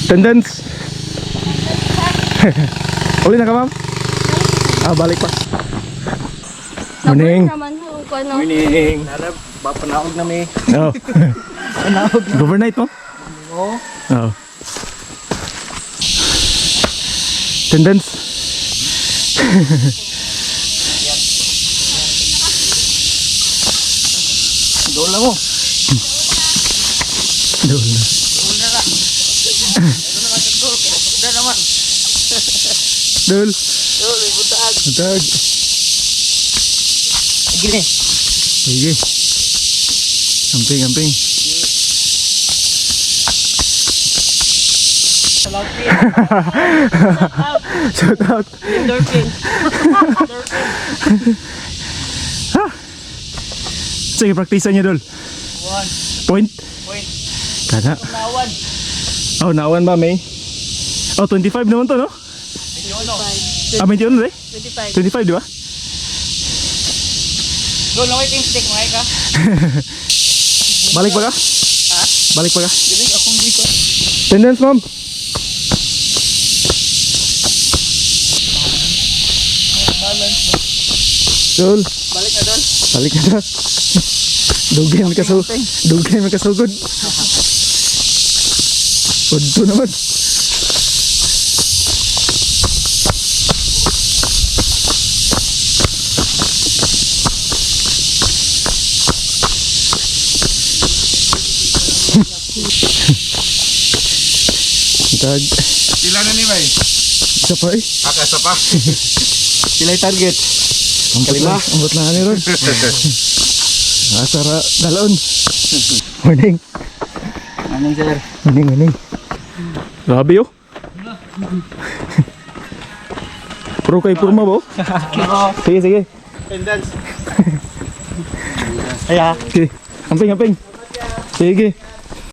Attendance. Uli na ka, ma'am? Ah, balik pa. Morning. Naman ho ko no. Morning. Nara, ba panaog na mi. Oh. Overnight mo? Oo. Oo. Attendance. Doon lang mo. Doon na. Doon naman. Dol. Doon, ibutag. Tag. Gini. Sige. Amping, amping. Shout out. Endorphin. Sige, practice niyo, Dol. One. Point. Point. Kana. Nawan. Oh, nawan ba, May? Oh, 25 naman to, no? Ah, 21 eh? 25. 25, di ba? Doon lang king stick mga ka. Balik pa ka? Balik pa ka? Dili akong di ko. Attendance, ma'am. Balance ba? Dol. Balik na doon. Balik na ta. Dugay man kasugod. Dugay man kasugod. Udto naman. Tag. Pila na ni bay? Isa pa eh. Aka sa pa. Sila target. Ambot lang, ambot lang ani ron. Asa ra dalaon. Morning. Anong sir? Morning, morning. Grabe oh. Pro kay purma ba? Oh? Sige, sige. Attendance. Ay ha. Okay. Amping, amping. Sige.